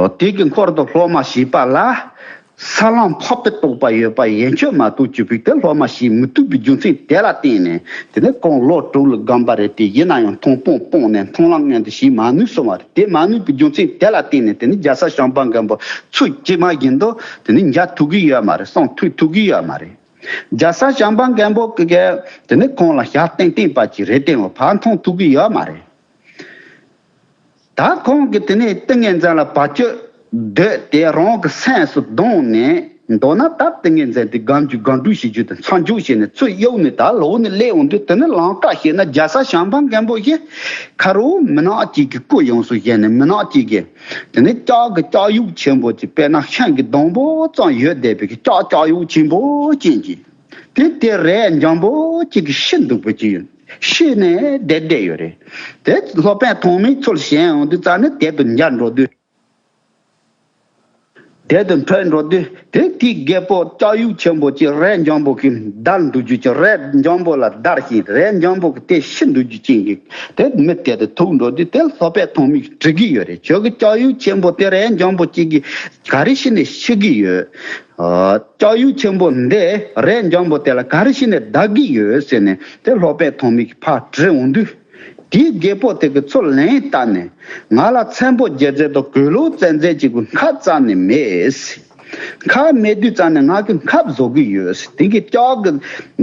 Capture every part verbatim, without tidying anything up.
དེ་གི་འཁོར་དུ་སློབ་མ་བྱས་པ་ལ། ས་ལམ་འཕགས་པའི་རྟོགས་པ་ཡོད་པ་ཡན་ཆོད་མ་གཏོགས་གྱུར་པའི་དེ་སློབ་མ་བྱེད་མི་ཐུབ་པའི་རྒྱུ་མཚན་དེ་ལ་བརྟེན་ནས། དེ་ནས་ཁོང་ལོ་དྲུག་ལ་སྒོམ་པ་རེད་དེ། ཡིན་ན་ཡང་མཐོང་སྤང་སྤངས་ནས་མཐོང་ལམ་མངོན་དུ་བྱེད་མ་ནུས་སོང་བ་རེད། དེ་མ་ནུས་པའི་རྒྱུ་མཚན་དེ་ལ་བརྟེན་ནས། དེ་ནི་རྒྱལ་སྲས་བྱམས་པ་མགོན་པོ་ཚུལ་ཇི་མ་བཞིན་དུ་དེ་ནི་མཇལ་ཐུབ་ཀྱི་ཡོད་མ་རེད། གསུང་ཐོས་ཐུབ་ཀྱི་ཡོད་མ་རེད། རྒྱལ་སྲས་བྱམས་པ་མགོན་པོ་གིས་དེ་ནི་ཁོང་ལ་ཞལ་བསྟན་བསྟན་པ་ཅིག་རེད་དེ། འོ་ཕར་མཐོང་ཐུབ་ཀྱི་ཡོད་མ་རེད། ད་ཁོང་གིས་དེ་ནས་ཏིང་ངེ་འཛིན་ལ་བར་ཆད་བཟླས་ཏེ་རང་གི་སེམས་སུ་བསྡམས་ནས། མདོར་ན་ད་ཏིང་ངེ་འཛིན་དེ་སྒོམ་རྒྱུ་སྒོམ་སྒྲུབ་བྱེད་རྒྱུ་དེ་མཚམས་འཇོག་བྱས་ནས་ཚུར་གཡུགས་ནས་ད་ལོག་ནས་སླེབས་འོང་དུས། དེ་ནི་ལམ་ཀ་བཤད་ན་རྒྱལ་སྲས་བྱམས་པ་མགོན་པོ་ཞིག་ཁ་རོག་མི་ནག་ཅིག་གི་སྐུ་ཡོངས་སུ་བཞེངས་ནས། མི་ནག་ཅིག་གིས་དེ་ནི་ལྕགས་ཀྱི་ལྕགས་ཡུག་ཆེན་པོ་ཅིག་དཔེར་ན་ཤིང་གི་སྡོང་པོ་ཙམ་ཡོད་བསྡད་པའི་གི་ལྕགས་ལྕགས་ཡུག་ཆེན་པོ་ཅན་ཅིག་དེ་དེ་རས་འཇམ་པོ་ཅིག་གིས་ཕྱིས་འདུག་པ་ཅིག་ཡོད། ཕྱིས་ནས་བསྡད་བསྡད་ཡོད་རེད། དེ་སློབ་དཔོན་ཐོགས་མེད་ཚུར་བཞེངས་འོང་དུས་ཙ་ནི་དེ་དུ་མཇལ་འགྲོ་དུས། དེ་དུ་འཕྲད་འགྲོ་དུས། དེ་དེའི་རྒད་པོ་ལྕགས་ཡུག་ཆེན་པོ་ཅིག་རས་འཇམ་པོ་གིས་བརྡར་འདུག་རྒྱུ་ཅིག་རས་འཇམ་པོ་ལ་བརྡར་ཞིང་རས་འཇམ་པོ་གིས་དེ་ཕྱིས་འདུག་རྒྱུ་ཅན་གྱི་དེ་མི་དེ་དུ་ཐུག་འགྲོ་དུས། དེ་སློབ་དཔོན་ཐོགས་མེད་ཀྱིས་དྲི་གི་ཡོད་རེད། ཁྱོད་ཀྱི་ལྕགས་ཡུག་ཆེན་པོ་དེ་རས་འཇམ་པོ་ཅིག་གིས་ག་རེ་བྱས་ནས་ཕྱིས་ཀྱི་ཡོད། ལྕགས་ཡུག་ཆེན་པོ་འདི་རས་འཇམ་པོ་དེ་ལ་ག་རེ་བྱས་ནས་བརྡར་གྱི་ཡོད་ཟེར་ནས་དེ་སློབ་དཔོན་ཐོགས་མེད་ཀྱིས་ཕར་དྲི་འོང་དུས། དེའི་རྒད་པོ་དེ་གིས་ཚུར་ལན་བཏབ་ནས། ང་ལ་ཚན་པོ་རྒྱལ་མཛད་དང་གོས་ལོག་བཙན་མཛད་ཅིག་གི་ཁབ་རྩ་ནས་མེད། ཁབ་མེད་དུས་ཙ་ནས་ང་གིས་ཁབ་བཟོ་གི་ཡོད། དེ་གི་ལྕགས་ཀྱི་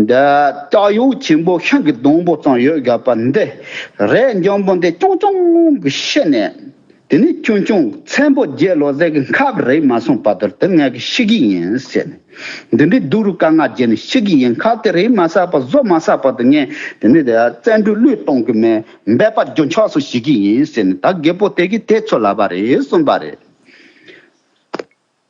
ལྕགས་ཡུག་ཆེན་པོ་ཤིང་གི་སྡོང་པོ་ཙམ་ཡོད་དགོས་པ་འདི་རས་འཇམ་པོ་འདི་ཅུང་ཅུང་གིས་ཕྱིས་ནས། དེ་ནས་ཆུང་ཆུང་ཚན་པོ་རྒྱལ་ལོ་ཟེར་གི་ཁབ་རེག་མ་སོང་བར་དུ་དེ་ང་གིས་ཤི་གི་ཡིན་ཟེར་ནས། འདི་འདྲའི་སྡུག་རུ་དཀའ་ངལ་བརྒྱབ་ནས་ཤི་གི་ཡིན། ཁབ་དེ་རེག་མ་ཚར་བར་བཟོ་མ་ཚར་བར་དུ་ངས་དེ་ནས་བཙན་འགྲོས་བློས་གཏོང་གི་མེད། འབད་པ་རྒྱུན་ཆགས་སུ་བྱེད་ཀྱི་ཡིན་ཟེར་ནས་ད་རྒད་པོ་དེ་གིས་དེ་ཚོ་ལབ་པ་རེད་གསུངས་པ་རེད།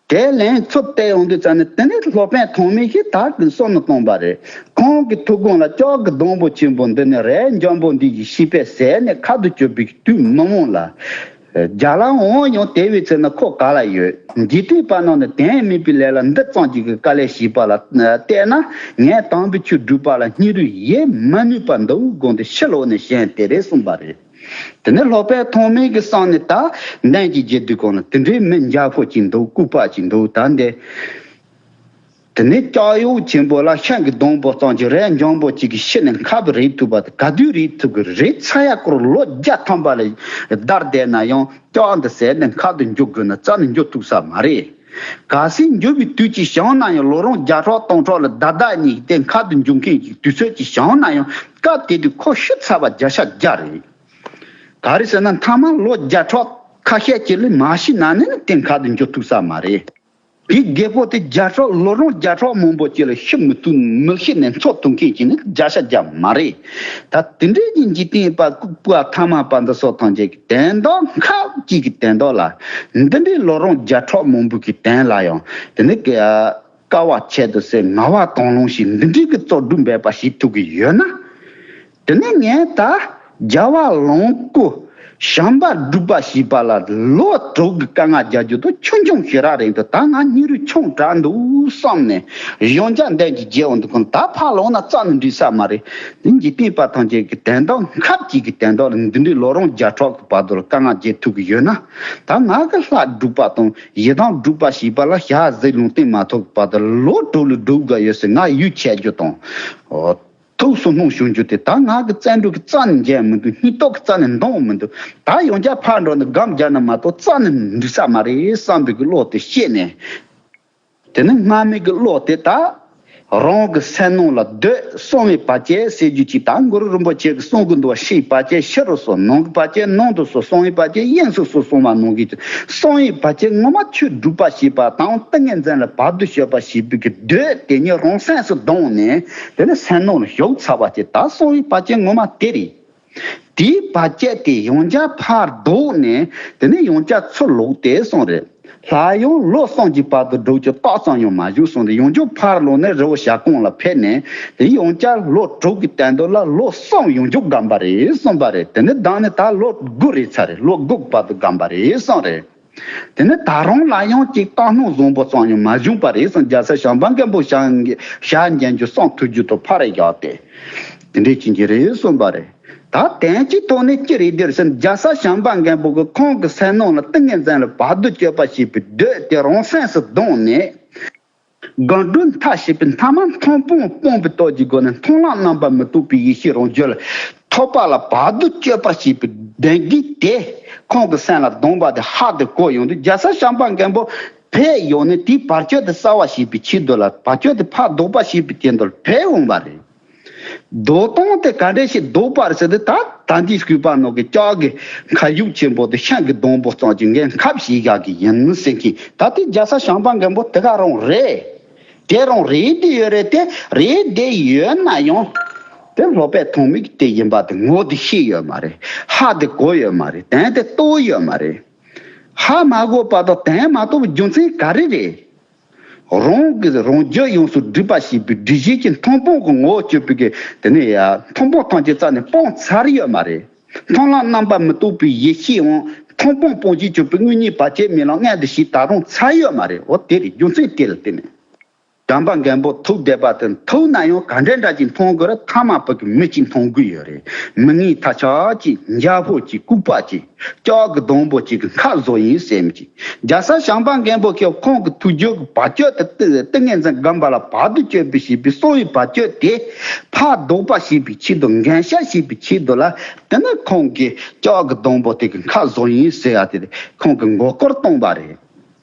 དེ་ལན་ཚུར་བལྟས་ཡོང་དུས་ཙ་ནས་དེ་ནས་སློབ་དཔོན་ཐོགས་མེད་ཀྱིས་ད་གིན་གསུངས་ནས་བཏང་པ་རེད། ཁོང་གི་ཐུགས་དགོངས་ལ་ལྕགས་ཀྱི་སྡོང་པོ་ཆེན་པོ་འདི་ནི་རས་འཇམ་པོ་འདི་ཡིས་ཤེས་པས་ཟེར་ནས་ཁ་དུ་གྱུར་པའི་དུས་མི་མང་ལ། རྒྱ་ལ་འོང་ཡང་དེ་བས་ཚེ་ན་ཁོ་ག་ལ་ཡོད། འཇིག་རྟེན་པ་རྣམས་ནི་དོན་མེད་པའི་ལས་ལ་འདི་ཙམ་གྱི་དཀའ་ལས་བྱས་པ་ལ་བལྟས་ན། ངས་དམ་པའི་ཆོས་སྒྲུབ་པ་ལ་སྙིང་རུས་ཡེ་མ་ནུས་པར་འདུག་དགོངས་ཏེ་ཕྱི་ལོགས་ནས་བཞེངས་དེ་རེད་གསུངས་པ་རེད། དེ་ནས་སློབ་དཔོན་ཐོགས་མེད་ཀྱི་སེམས་ནས་ད་འདན་གྱི་རྗེ་འདི་གོང་ལ་དེ་འདྲའི་མི་འཇའ་ཕོ་ཅིག་འདུག་ལྐུགས་པ་ཅིག་འདུག་ད་འདི། དེ་ནས་ལྕགས་ཡུག་ཆེན་པོ་ལ་ཤིང་གི་སྡོང་པོ་ཙམ་གྱི་རས་འཇམ་པོ་ཅིག་གིས་ཕྱིས་ནས་ཁབ་རེག་ཐུབ་པ་དེ་ག་དུས་རེག་ཐུབ་ཀྱི་རེད། ཚ་ཡ་སྐོར་ལོ་བརྒྱ་ཐམ་པ་ལ་བརྡར་བསྡད་ན་ཡང་ལྕགས་འདི་ཟད་ནས་ཁབ་ཏུ་འགྱུར་དགོས་ན་རྩ་ནས་འགྱུར་ཐུབ་ས་མ་རེད། གལ་སྲིད་འགྱུར་བའི་དུས་ཅིག་བྱུང་ན་ཡང་ལོ་རིམ་བརྒྱ་ཕྲག་སྟོང་ཕྲག་ལ་བརྡར་བརྡར་གཉིས་ཀྱིས་དེ་ཁབ་ཏུ་འགྱུར་མཁན་གྱི་དུས་ཚོད་ཅིག་བྱུང་ན་ཡང་སྐབས་དེ་དུས་ཁོ་ཤི་ཚར་བ་བརྒྱ་ཆ་བརྒྱ་རེད། ག་རེ་ཟེར་ན་མཐའ་མ་ལོ་བརྒྱ་ཕྲག་ཁ་ཤས་ཅིག་ལས་མ་ཤི་ན་ནི་དེ་ཁབ་ཏུ་འགྱུར་ཐུབ་ས་མ་རེད། དེའི་རྒད་པོ་དེ་བརྒྱ་ཕྲག་ལོ་རིམ་བརྒྱ་ཕྲག་མང་པོ་ཅིག་ལ་ཤི་མི་ཐུབ། མི་ཤི་ནས་འཚོ་ཐུབ་མཁན་ཅིག་ནི་བརྒྱ་ཆ་བརྒྱ་མ་རེད། ད་དེ་འདྲའི་གི་འཇིག་རྟེན་པ་ལྐུགས་པ་ཐ་མལ་པ་འདི་སོགས་ཐམས་ཅད་ཀྱི་དོན་དག་ཁབ་ཅིག་གི་དོན་དག་ལ། འདི་འདྲའི་ལོ་རིམ་བརྒྱ་ཕྲག་མང་པོ་གི་དོན་ལ་ཡང་དེ་ནི་དཀའ་བ་སྤྱད་དུ་ཟེར་ངལ་བ་དང་ལོངས་ཤིག་འདི་འདྲའི་གི་བཙོག་སྒྲུབ་འབད་པ་ཞིག་ཐུབ་ཀྱི་ཡོད་ན། དེ་ནས་ངས་ད་རྒྱལ་བ་ལོངས་སྐུ་བྱམས་པ་སྒྲུབ་པ་ཞེས་པ་ལ་ལོ་དྲུག་གི་དཀའ་ངལ་རྒྱག་རྒྱུ་དང་ཆུང་ཆུང་ཞེ་དྲག་རེད་འདུག་ད་ང་སྙིང་རུས་ཆུང་དྲགས་འདུག་བསམ་ནས་ཡང་བསྐྱར་འདན་གྱི་རྗེ་འོང་དུ་ཁོང་ད་ཕར་ལོག་ན་རྩ་ནས་འགྲིག་ས་མ་རེད། འདི་འཇིག་རྟེན་པ་ཐམས་ཅད་ཀྱི་དོན་དག་ཁབ་ཅིག་གི་དོན་དག་ལ་འདི་འདྲའི་ལོ་རིམ་བརྒྱ་ཕྲག་གི་བར་དུ་ལ་དཀའ་ངལ་འཇལ་ཐུབ་ཀྱི་ཡོད་ན། ད་ང་གི་ལྷ་སྒྲུབ་པ་དང་ཡི་དམ་སྒྲུབ་པ་ཞེས་པ་ལ་ཞག་ཟིག་ལུང་བསྟན་མ་ཐོབ་ཀྱི་བར་དུ་ལོ་དྲུག་ལ་སྒྲུབ་དགོས་ཡོད་ཟེར་ང་ཡིད་ཆེས་རྒྱུ་དང་། ཐུགས་སུན་སྣང་བྱུང་རྒྱུ་དེ་ད་ང་གི་བརྩོན་འགྲུས་ཀྱི་རྩ་ནས་འཇལ་མི་འདུག་སྙིང་སྟོབས་ཀྱི་རྩ་ནས་འདང་མི་འདུག་ད་ཡང་བསྐྱར་ཕར་འགྲོ་ནས་སྒོམ་རྒྱག་ན་མ་གཏོགས་རྩ་ནས་འགྲིག་ས་མ་རེད་བསམ་པའི་གི་བློ་དེ་སྐྱེས་ནས། དེ་ནས་སྔ་མའི་གི་བློ་དེ་ད་རང་གི་སེམས་ནང་ལ་སྡོད། གསང་བའི་བར་ཆད་ཟེར་རྒྱུ་ཅིག་ད་གུ་རུ་རིན་པོ་ཆེ་གི་གསུང་གི་འདུག་པ། ཕྱིའི་བར་ཆད་ཕྱི་རུ་སོང་། ནང་གི་བར་ཆད་ནང་དུ་སོང་། གསང་བའི་བར་ཆད་དབྱིངས་སུ་སོང་གསུངས་པ་ནང་བཞིན་གྱི་གསང་བའི་བར་ཆད་ངོ་མ་ཆོས་སྒྲུབ་པ་ཞེས་པ་དང་ཏིང་ངེ་འཛིན་ལ་བར་དུ་གཅོད་པ་ཞེས་པའི་གི་སྡོད་དེ་ཉིད་རང་སེམས་སུ་བསྡམས་ནས་དེ་ནས་སེམས་ནང་ལ་ཞུགས་ཚར་བ་ཅིག་ད་གསང་བའི་བར་ཆད་ངོ་མ་དེ་རེད། དེའི་བར་ཆད་དེ་ཡང་བསྐྱར་ཕར་ལྡོག་ནས་དེ་ནས་ཡང་བསྐྱར་ཚུར་ལོག་སྟེ་གསུངས་རེད། སླར་ཡང་ལོ་གསུམ་གྱི་བར་དུ་སྒྲུབ་རྒྱུ་རྟགས་ཙམ་ཡང་མ་བྱུང་གསུངས་ཏེ་ཡང་བསྐྱར་ཕར་ལོག་ནས་རི་བོ་བྱ་རྐང་ལ་ཕེབས་ནས་དེ་ཡང་བསྐྱར་ལོ་དྲུག་གི་སྟེང་དུ་ལ་ལོ་གསུམ་ཡང་བསྐྱར་སྒོམ་པ་རེད་གསུངས་པ་རེད། དེ་ནས་ད་ནི་ད་ལོ་དགུ་རེད་ཚར་རེད། ལོ་དགུ་གི་བར་དུ་སྒོམ་པ་རེད་གསུངས་རེད། དེ་ནས་ད་རུང་སླར་ཡང་ཅིག་རྟགས་སྣང་བཟང་པོ་ཙམ་ཡང་མ་བྱུང་པ་རེད་གསུངས། རྒྱལ་སྲས་བྱམས་པ་མགོན་པོ་ཞལ་ཞལ་མཇལ་རྒྱུ་གསུང་ཐོས་རྒྱུ་དང་ཕར་བཞག་སྟེ་དེ་འདྲས་ཅིག་གི་རེད་གསུངས་པ་རེད། ད་དོན་གྱི་ཐོག་ནས་ཅི་རེད་འདིར་ཟེར་ན། རྒྱལ་ས་བྱམས་པ་མགོན་པོ་གིས་ཁོང་གི་སེམས་ནང་ལ་ཏིང་ངེ་འཛིན་ལ་བར་དོ་གཅོད་པ་ཞེས་པའི་འདོད་དེ་རང་སེམས་སུ་བརྡུངས་ནས། སྒང་དྲུག་མཐའ་ཞེས་པའི་མཐའ་མ་མཐོང་སྤང་སྤངས་པའི་སྟོབས་ཀྱི་སྒོ་ནས་མཐོང་ལམ་རྣམ་པར་མི་རྟོག་པའི་ཡེ་ཤེས་རང་རྒྱུད་ལ་ཐོབ་པ་ལ་བར་དོ་གཅོད་པ་ཞེས་པའི་གདོན་བགེགས་དེ་ཁོང་གི་སེམས་ལ་བརྡུངས་པ་དེ་ཧ་དེ་གོ་ཡོང་དུས། རྒྱལ་ས་བྱམས་པ་མགོན་པོ་ཕེབས་ཡོང་ནས་དེའི་བར་ཆད་དེ་སེལ་བ་ཞེས་པའི་ཆེད་དུ་ལ། བར་ཆད་དེ་ཕར་ཟློག་པ་ཞེས་པའི་དོན་དུ་ལ་ཕེབས་འོང་བ་རེད། ཟློག་སྟངས་དེ་ག་འདྲ་ཞིག་ཟློག་པ་རེད་ཟེར་དུས། ད་ད་འདིའི་སྐུད་པ་ནང་གི་ལྕགས་ཀྱི་མཁའ་དབྱུག་ཆེན་པོ་དེ་ཤིང་གི་སྡོང་པོ་ཙམ་གྱི་འགན་ཁབ་བྱེད་ཡག་གི་ཡིན་ཟེར་མཁན། ད་དེ་རྒྱལ་ས་བྱམས་པ་མགོན་པོ་དེ་ག་རང་རེད། དེ་རང་རེད་དེ་ཡོད་རེད། དེ་རེད་དེ་ཡོད་ན་ཡང་དེ་སློབ་དཔོན་ཐོགས་མེད་ཀྱིས་དེ་ཡིན་པ་དེ་ངོ་དེ་ཤེས་ཡོད་མ་རེད། ཧ་དེ་གོ་ཡོད་མ་རེད། དོན་དེ་རྟོགས་ཡོད་མ་རེད། ཧ་མ་གོ་བར་དུ་དོན་མ་རྟོགས་པའི་རྒྱུ་མཚན་ག་རེ་རེད། རང་གི་རང་རྒྱུད་ཡོངས་སུ་སྒྲིབ་པ་ཞེས་པའི་སྒྲིབ་བྱེད་ཀྱི་མཐོང་སྤང་གི་ངོ་བོ་གཅོད་པའི་གི་དེ་ནས་ཡ་མཐོང་སྤང་ཐམས་ཅད་རྩ་ནས་སྤངས་ཚར་ཡོད་མ་རེད། མཐོང་ལམ་རྣམ་པར་མི་རྟོག་པའི་ཡེ་ཤེས་འོང་མཐོང་སྤང་སྤོང་བྱེད་གཅོད་པའི་དངོས་གཉེན་བར་ཆད་མེད་ལམ་མངོན་དུ་བྱས་ད་རུང་ཚར་ཡོད་མ་རེད། འོ་དེ་རེད། རྒྱུ་མཚན་དེ་ལ་བརྟེན་ནས། བྱམས་པ་མགོན་པོ་ཐུགས་བདེ་བ་དེ་ཐུག་ན་ཡང་ག་འདྲ་འདྲ་ཅིག་མཐོང་དགོས་རེད། ཐ་མ་བུ་གི་མི་གཅིག་མཐོང་དགོས་ཡོད་རེད། མི་ངན་ཐ་ཆད་ཅིག་འཇའ་ཕུབ་ཅིག་ལྐུགས་པ་ཅིག་ལྕགས་ཀྱི་སྡོང་པོ་གཅིག་གི་མཁའ་བཟོ་ཡིན་ཟེར་མི་ཅིག་རྒྱལ་ས་བྱམས་པ་མགོན་པོ་ཁྱེད་ཁོང་གི་ཐུགས་རྒྱུད་ཀྱི་བར་ཆད་དེ་ཏི་ཏིང་ངེ་འཛིན་སྒོམ་པ་ལ་བར་དུ་གཅོད་པའི་ཞེས་པའི་གསང་བའི་བར་ཆད་དེ་ཕར་ཟློག་པ་ཞེས་པའི་ཆེད་དུ། འགན་བཞག་ཞེས་པའི་ཆེད་དུ་ལ། དེ་ནི་ཁོང་གིས་ལྕགས་ཀྱི་སྡོང་པོ་དེ་གི་མཁའ་བཟོ་ཡིན་ཟེར་ཡ་དེ་ཁོང་གི་མགོ་སྐོར་གཏོང་པ་རེད།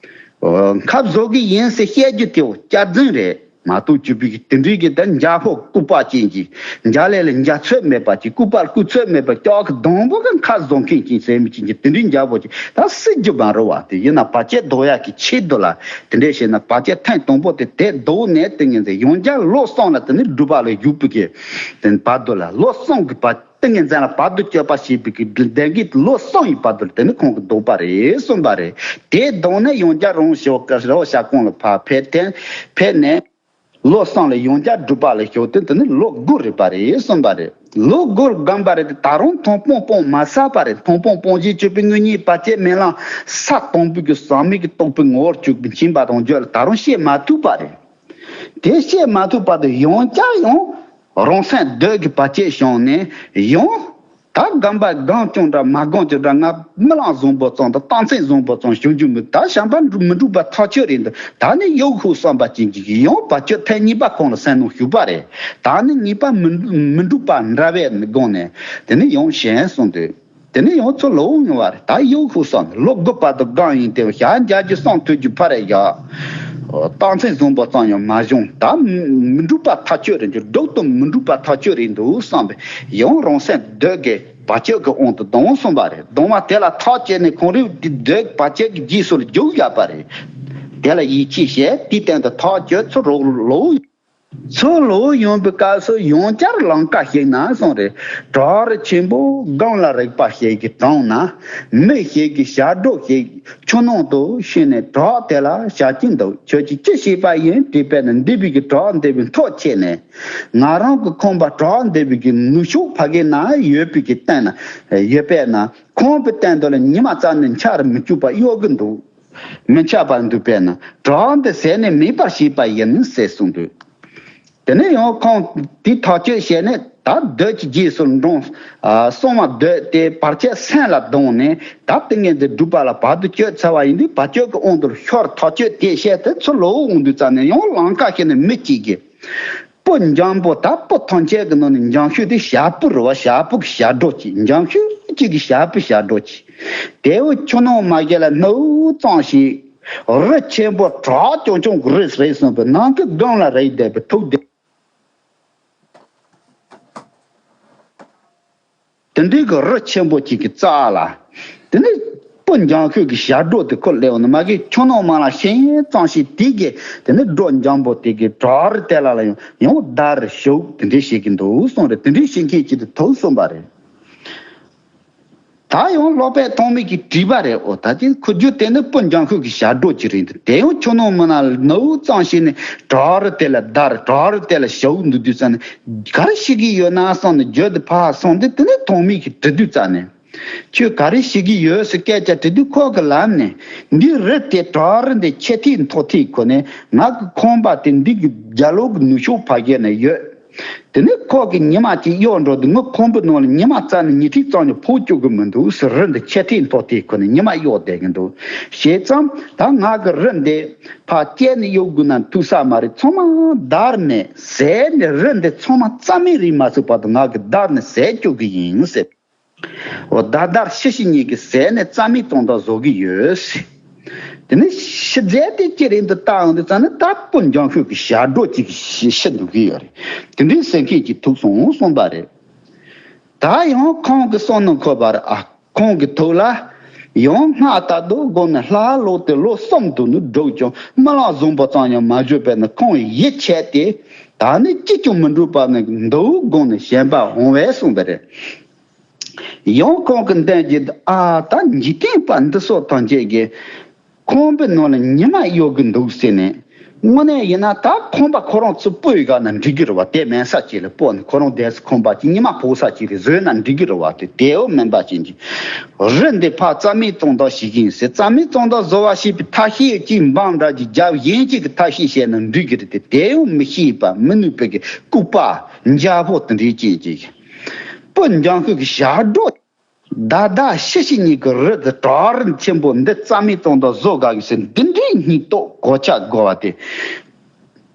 ཨོ། མཁའ་བཟོ་གི་ཡིན་ཟེར་བཤད་རྒྱུ་དེ་བོ་སྐྱག་རྫུན་རེད། མ་གཏོགས་བཅུ་པའི་གི་དེ་འདྲའི་གི་ད་འཇའ་ཕུབ་ལྐུགས་པ་ཅན་གྱི་འཇའ་ལས་ལ་འཇའ་ཚོད་མེད་པ་ཅིག་ལྐུགས་པ་ལྐུགས་ཚོད་མེད་པ་ལྕགས་ཀྱི་སྡོང་པོ་གི་མཁའ་བཟོ་མཁན་ཅིག་ཟེར་མི་ཅིག་གི་དེ་འདྲའི་འཇའ་ཕུབ་ཅིག་ད་སྲིད་རྒྱུ་མ་རེད་བ། དེ་ཡིན་ན་བར་ཆད་ཟློག་ཡག་གི་ཆེད་དུ་ལ་དེ་འདྲས་བྱས་ན་བར་ཆད་ཐེངས་དང་པོ་དེ་དེ་ཟློག་ནས་དེ་ངན་ཟེར་ཡང་བསྐྱར་ལོ་གསུམ་ལ་དེ་ནི་སྒྲུབ་པ་ལ་བཞུགས་པའི་གི་དེ་བར་དུ་ལ་ལོ་གསུམ་གི་བར། ཏིང་ངེ་འཛིན་ལ་བར་དུ་གཅོད་པ་ཞེས་པའི་གི་ལྡན་གྱི་ལོ་གསུམ་ཡི་བར་དུ་དེ་ནི་ཁོང་གིས་ཟློག་པ་རེད་གསུངས་པ་རེད། དེ་ཟློག་ནས་ཡང་བསྐྱར་རང་ཞོགས་ཀ་རི་བོ་ཞྭ་ཀོང་ལ་ཕར་ཕེབས་ཏེ་ཕེབས་ནས་ལོ་གསུམ་ལ་ཡང་བསྐྱར་སྒྲུབ་པ་ལ་ཞོགས་ཏེ་དེ་ནི་ལོ་དགུ་རེད་པ་རེད་གསུངས་པ་རེད། ལོ་དགུར་སྒོམ་པ་རེད་དེ་ད་རུང་མཐོང་སྤང་སྤོང་མ་ཟད་པ་རེད། མཐོང་སྤང་སྤོང་བྱེད་གཅོད་པའི་དངོས་གཉེན་བར་ཆད་མེད་ལམ་ས་དང་པོའི་གི་ཟག་མེད་ཀྱི་རྟོགས་པའི་ངོ་བོར་གྱུར་པའི་མཁྱེན་པ་རང་རྒྱུད་ལ་ད་རུང་སྐྱེ་མ་ཐུབ་པ་རེད། དེ་སྐྱེ་མ་ཐུབ་བར་དུ་ཡང་བསྐྱར་ཡང་རང་སེམས་འདོད་ཀྱི་བར་ཆད་བྱུང་ནས་ཡང་ད་སྒོམ་པ་སྒོམ་ཀྱང་འདྲ་མ་སྒོམ་ཀྱང་འདྲ། ང་རྨི་ལམ་བཟང་པོ་ཙམ་དང་རྟགས་མཚན་བཟང་པོ་ཙམ་བྱུང་རྒྱུ་མི། ད་བྱམས་པ་མི་འགྲུབ་པ་ཐག་ཆོད་རེད་འདུག་ད་ནི་ཡོད་ཤོག་བསམ་པ་ཅན་གྱི་ཡང་བར་ཆད་ཐེངས་གཉིས་པ་ཁོང་ལ་སེམས་ནང་ཞུགས་པ་རེད། ད་ནི་གཉིས་པ་མི་མི་འགྲུབ་པ་འདྲ་བའི་སྒོ་ནས་དེ་ནི་ཡང་གཞན་གསུངས་དུས། དེ་ནས་ཡང་ཚུར་ལོག་ཡོང་བ་རེད། ད་ཡོད་ཤོག་བསམ་ནས་ལོ་དགུ་བར་དུ་སྒོམ་ཡིན་ཏེ། ཞག་བརྒྱད་ཅུ་གསུང་ཐོས་རྒྱུ་ཕར་བཞག་རྟགས་མཚན་བཟང་པོ་ཙམ་ཡང་མ་བྱུང་། ད་མི་འགྲུབ་པ་ཐག་ཆོད་རེད་འདུག་སྒྲུབ་ཏུ་མི་འགྲུབ་པ་ཐག་ཆོད་རེད་འདུག་བསམ་པས་ཡང་རང་སེམས་འདོད་ཀྱི་བར་ཆད་ཀྱི་དབང་དུ་བསྡམས་གསུངས་པ་རེད། བསྡམས་པ་དེ་ལ་ཐག་བཅད་ནས་ཁོང་རང་འདོད་བར་ཆད་ཀྱི་རྗེས་སུ་ལ་རྒྱུགས་བཞག་པ་རེད། དེ་ལ་ཡིད་ཆེས་བྱས་དེའི་སྟེང་དུ་ཐག་གཅོད་ཚུར་རོགས་ལོག་ཚུར་ལོག་ཡོང་པའི་སྐབས་སུ་ཡང་བསྐྱར་ལམ་ཁ་ཞིག་ན་གསུངས་རེད། བྲག་རི་ཆེན་པོ་སྒང་ལ་རིག་པ་ཞིག་གི་དྲུང་ན་མི་ཞིག་གིས་ཞབས་བྲོ་ཞིག་ཆུ་ནང་དུ་ཤོར་ནས་བྲག་དེ་ལ་བཞག་གིན་འདུག་ཁྱོད་ཀྱིས་ཅི་བྱས་པ་ཡིན་དྲིས་པས་ན། འདི་པའི་གི་བྲག་འདི་པའི་མཐོ་ཆེ་ནས་ང་རང་གི་ཁང་པ་བྲག་འདི་པའི་གི་ནུབ་ཕྱོགས་ཕ་གི་ན་ཡོད་པའི་གི་སྟེང་ན་ཡོད་པས་ན། ཁང་པའི་སྟེང་དུ་ལ་ཉི་མ་རྩ་ནས་འཆར་མི་བཅུག་པ་གཡོ་གི་འདུག་མི་འཆར་བར་འདུག་པས་ན་བྲག་འདི་ཟད་ནས་མེད་པར་བྱས་པ་ཡིན་ཟེར་གསུངས་འདུག་དེ་ནས་ཡང་ཁོང་དེ་ཐག་གཅོད་བྱས་ནས་ད་འདོད་ཀྱི་རྗེས་སུ་འབྲང་། ཨ་གསང་བ་འདོད་དེ་བར་ཆད་སེམས་ལ་ལྡང་ནས་ད་ཏིང་ངེ་འཛིན་སྒྲུབ་པ་ལ་བར་དུ་གཅོད་ཚར་བ་ཡིན་དུས་བར་ཆད་ཀྱི་དབང་དུ་ཤོར། ཐག་གཅོད་དེ་བྱས་ཏེ་ཚུར་ལོག་འོང་དུས་ཙམ་ནས་ཡང་ལམ་ཁ་ཞིག་ནས་མི་གཅིག་གིས། སྤུ་འཇམ་པོ་ད་སྤུ་ཐམས་ཅད་ཀྱི་ནང་ནས་འཇམ་ཤོས་དེ་ཞྭ་སྤུ་རེད་བ། ཞྭ་སྤུ་གི་ཞབས་བྲོ་གཅིག་འཇམ་ཤོས་གཅིག་གི་ཞྭ་སྤུ་ཞབས་བྲོ་གཅིག་དེ་བོ་ཆུ་ནང་མ་བཞག་ལ་ནུབ་ཙམ་ཞིག་རི་ཆེན་པོ་བྲག་ཆུང་ཆུང་གི་རི་རེད་གསུངས་པའི་ནང་གི་སྒང་ལ་རེད་བསྡད་པའི་ཐུགས་བདེ། དེ་འདྲའི་གི་རི་ཆེན་པོ་གཅིག་གི་རྩ་ལ། དེ་ནས་སྤུ་འཇམ་ཤོས་ཀྱི་ཞབས་བྲོ་དེ་ཁོ་སླེབས་འོང་ནས་མ་གི་ཆུ་ནང་མ་ལ་ཤིང་ཙམ་ཞིག་དེ་གི་དེ་ནས་སྒྲོ་འཇམ་པོ་དེ་གི་བྲག་རི་དེ་ལ་ལ་ཡང་ཡང་བརྡར་ཞུགས་དེ་འདྲའི་བྱེད་ཀྱི་འདུག་གསུངས་རེད། དེ་འདྲའི་བྱེད་མཁན་གཅིག་དེ་ཐུག་གསུངས་པ་རེད། ད་ཡང་སློབ་དཔོན་ཐོགས་མེད་ཀྱིས་དྲིས་པ་རེད། ཨོ་ད་ཅི་ཁོ་རྒྱུ་དེ་ནི་སྤུ་འཇམ་ཤོས་ཀྱི་ཞབས་བྲོ་གཅིག་རེད་འདུག་དེ་ཡང་ཆུ་ནང་མ་ལ་ནུབ་ཙམ་ཞིག་ནས་བྲག་རི་དེ་ལ་བརྡར་བྲག་རི་དེ་ལ་ཞུགས་འདུག་དུས་ཙམ་ནས་ག་རེ་བྱེད་ཀྱི་ཡོད་ན་བསམ་ནས་རྒྱུད་དེ་ཕར་སོང་སྟེ་དེ་ནས་ཐོགས་མེད་ཀྱིས་དྲི་དུས་ཙམ་ནས། ཁྱོད་ག་རེ་བྱེད་ཀྱི་ཡོད་ཟེར་སྐད་ཆ་དྲི་དུས་ཁོ་གི་ལམ་ནས་འདི་རི་དེ་བྲག་རི་འདི་ཆེ་ཐིག་མཐོ་ཐིག་ཁོ་ནས་ང་གི་ཁང་པ་དེ་འདི་གི་རྒྱ་ལོག་གི་ནུབ་ཕྱོགས་ཕ་གི་ན་ཡོད། དེ་ནས་ཁོ་གིས་ཉི་མ་གཅིག་གཡོལ་འགྲོ་དུས། ངའི་ཁང་པའི་ནང་ལ་ཉི་མ་རྩ་ནས་ཉལ་ཁྲི་རྩ་ནས་ཕོག་བཅུག་གི་མི་འདུག་ཟེར། རི་འདི་ཆེ་ཁྲིའི་མཐོ་ཁྲིའི་ཁོ་ནས་ཉི་མ་གཡོལ་བསྡད་ཀྱི་འདུག་བྱས་ཙང་། ད་ང་གི་རི་འདི་ཕར་བཅད་ནས་གཡོལ་དགོས་ན་ཐུག་ས་མ་རེད། ཚང་མ་བརྡར་ནས་ཟད་ནས། རི་འདི་ཚང་མ་རྩ་མེད་རེད་མ་ཟིན་བར་དུ་ང་གིས་བརྡར་ནས་ཟད་བཅུག་གི་ཡིན་ཟེར། འོ། ད་བརྡར་ཤི་ཤི་གཉིས་ཀྱིས་ཟད་ནས་རྩ་མེད་གཏོང་ཐབས་བཟོ་གི་ཡོད་ཟེར། དེ་ནས་ཤི་རྫས་དེ་ཅི་རེད་འདི་ལྟ་འོང་དུས་ཙང་ནི། ད་སྤུ་འཇམ་ཤོས་ཀྱི་ཞབས་བྲོ་གཅིག་གིས་ཤི་ཤི་འདུག་གི་ཡོད་རེད། དེ་འདྲའི་ཟེར་མཁན་གཅིག་ཐུག་སོང་གསུངས་པ་རེད། ད་ཡང་ཁོང་གི་བསམ་མནོ་འཁོར་བ་རེད། ཨ། ཁོང་གི་ཐུགས་ལ་ཡང་སྔ་ལྟ་རྡོ་སྒང་ནས་ལྷ་ལོག་སྟེ་ལོ་གསུམ་དུ་ནི་བསྒྲུབས་ཀྱང་རྨི་ལམ་བཟང་པོ་ཙམ་ཡང་མ་བྱུང་བས་ན། ཁོང་ཡིད་ཆད་དེ། ད་ནི་ཅི་ཀྱང་མི་འགྲུབ་པ་ནི་འདུག་དགོངས་ནས་ཞེན་པ་འོང་བས་གསུངས་པ་རེད། ཡང་ཁོང་གི་འདོན་གྱི། ཨ། ད་འཇིག་རྟེན་པ་འདི་ཚོ་ཐམས་ཅད་ཀྱིས་ཁང་པའི་ནང་ལ་ཉི་མ་གཡོལ་གྱི་འདུག་ཟེར་ནས། དངོས་གནས་ཡིན་ན་ད་ཁང་པ་ཁོ་རང་ཚོའི་སྤུ་ཡི་ག་ན་འགྲིག་གི་རེད་བ། དེ་མེད་ས་ཅིག་ལ་སྤོ་ནས་ཁོ་རང་བསྡད་ས་ཁང་པ་ཅིག་ཉི་མ་ཕོག་ས་ཅིག་རེ་བཟོས་ན་འགྲིག་གི་རེད་བ། དེ་དེའོ་མིན་པ་ཅན་གྱི་རི་འདི་ཕར་རྩ་མེད་གཏོང་ཐབས་ཤིག་ཡིན་ཟེར། རྩ་མེད་གཏོང་ཐབས་བཟོ་བ་ཞེས་པའི་ཐབས་ཤེས་ཀྱིས་འབངས་འདྲ་གྱི་རྒྱབ་གཞན་གཅིག་གི་ཐབས་ཤེས་བྱས་ན་འགྲིག་གི་རེད་དེ། དེའོ་མི་ཤེས་པ་མི་ནུས་པའི་གི་ལྐུགས་པ་འཇའ་ཕོག་དེ་འདྲའི་ཅན་གྱི་སྤུ་འཇམ་ཤོས་ཀྱི་ཞབས་བྲོ། བརྡར་བརྡར་ཤི་ཤི་གཉིས་ཀྱིས་རི་དེ་བྲག་རི་ཆེན་པོ་འདི་རྩ་མེད་གཏོང་ཐབས་བཟོ་དགོས་ཀྱི་ཟེར། འདི་འདྲའི་སྙིང་སྟོབས་གོ་ཆ་བགོ་བ་དེ།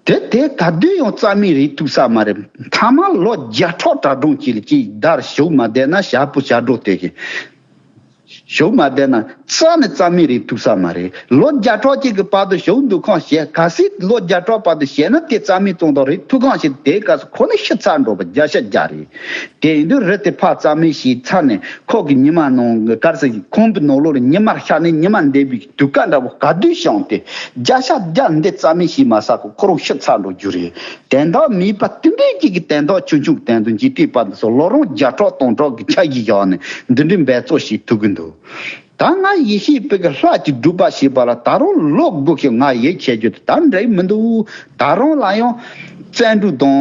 དེ་དེ་ག་དུས་ཡང་རྩ་མེད་རེད་ཐུག་ས་མ་རེད། མཐའ་མ་ལོ་བརྒྱ་ཕྲག་གྲངས་ཅིག་ལ་ཅིག་བརྡར་བཞུགས་མ་བསྡད་ན། ཞབས་སྤུ་ཞབས་བྲོ་དེ་གིས་བཞུགས་མ་བསྡད་ན་རྩ་ནས་རྩ་མེད་རེད་ཐུག་ས་མ་རེད། ལོ་བརྒྱ་ཕྲག་གཅིག་གི་བར་དུ་བཞུགས་འདུག་གང་བྱས། གལ་སྲིད་ལོ་བརྒྱ་ཕྲག་བར་དུ་བྱས་ན་དེ་རྩ་མེད་གཏོང་ཐབས་རེད་ཐུག་གང་ཞིག་དེའི་སྐབས་སུ་ཁོ་ནི་ཤི་ཚར་འགྲོ་བ་བརྒྱ་ཆ་བརྒྱ་རེད། དེ་ཡིན་དུས་རི་དེ་ཕར་རྩ་མེད་བྱས་ཚར་ནས། ཁོ་གི་ཉི་མ་ནང་གི་གར་སའི་ཁང་པའི་ནང་ལོགས་ལ་ཉི་མར་ཤར་ནས་ཉི་མ་འདས་པའི་དུས་སྐབས་འདྲ་བོ་ག་དུས་བྱུང་སྟེ། བརྒྱ་ཆ་བརྒྱ་འདི་རྩ་མེད་བྱས་མ་ཚར་གོང་ཁོ་རང་ཤི་ཚར་འགྲོ་རྒྱུ་རེད། དོན་དག་མེད་པ་དེ་འདྲའི་གཅིག་གི་དོན་དག་ཆུང་ཆུང་གི་དོན་དུ་འཇིག་རྟེན་པ་འདི་ཚོ་ལོ་རིམ་བརྒྱ་ཕྲག་སྟོང་ཕྲག་གི་ཆ་གཞི་བཞག་ནས་འདི་འདྲའི་འབད་རྩོལ་བྱེད་ཐུབ་ཀྱི་འདུག་ད་ང་ཡེ་ཤེས་པའི་གི་ལྷ་གཅིག་སྒྲུབ་པ་བྱེད་པ་ལ་ད་རུང་ལོ་དགུ་ཞིག་ང་ཡིད་ཆེས་རྒྱུ་དེ་ད་འགྲིག་མི་འདུག་ད་རུང་ལ་ཡང་བརྩོན་འགྲུས་དང་